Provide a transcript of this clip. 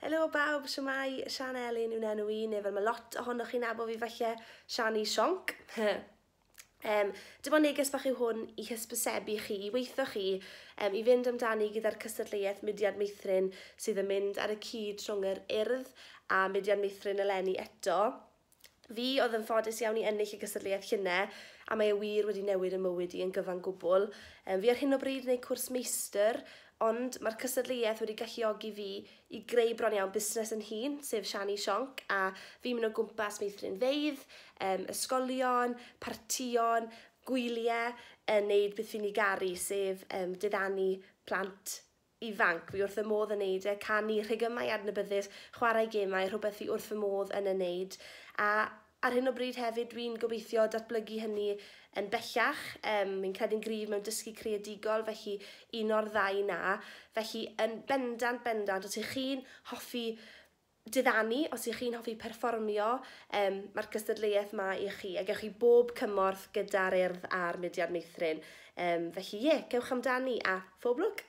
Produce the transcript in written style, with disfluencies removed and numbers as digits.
Helo bawb, shwmae? Sian Elin yw'n enw i, neu fel mae lot ohonoch chi'n nabod fi falle, Siani Sionc. Dim ond neges bach yw hwn i hysbysebu chi, i weithio chi, i fynd amdani gyda'r cystadleuaeth Mudiad Meithrin sydd yn mynd ar y cyd rhwng yr Urdd a Mudiad Meithrin eleni eto. Fi oedd yn ffodus iawn i ennill y gystadleuaeth llynedd, a mae e wir wedi newid y mywyd i yn gyfan gwbl. Fi ar hyn o bryd yn gwneud cwrs meistr, ond mae'r cystadleuaeth wedi galluogi fi i greu bron iawn busnes yn hun, sef Siani Sionc, a fi'n mynd o gwmpas meithrinfeydd, ysgolion, partïon, gwyliau, yn neud beth fi'n ei garu, sef diddanu plant ifanc. Fi wrth y modd yn neud e, canu rhigymau adnabyddus, chwarae gemau, rhywbeth fi wrth fy modd yn ei wneud. A ar hyn o bryd hefyd dwi'n gobeithio datblygu hynny yn bellach. Fi'n credu'n gryf mewn dysgu creadigol, felly un o'r ddau na. Felly yn bendant, bendant, os ych chi'n hoffi diddanu, os ych chi'n hoffi perfformio, mae'r cystadleuaeth ma i chi. A gewch chi bob cymorth gyda'r Urdd a'r Mudiad Meithrin. Felly ie, yeah, cewch amdani a phob lwc!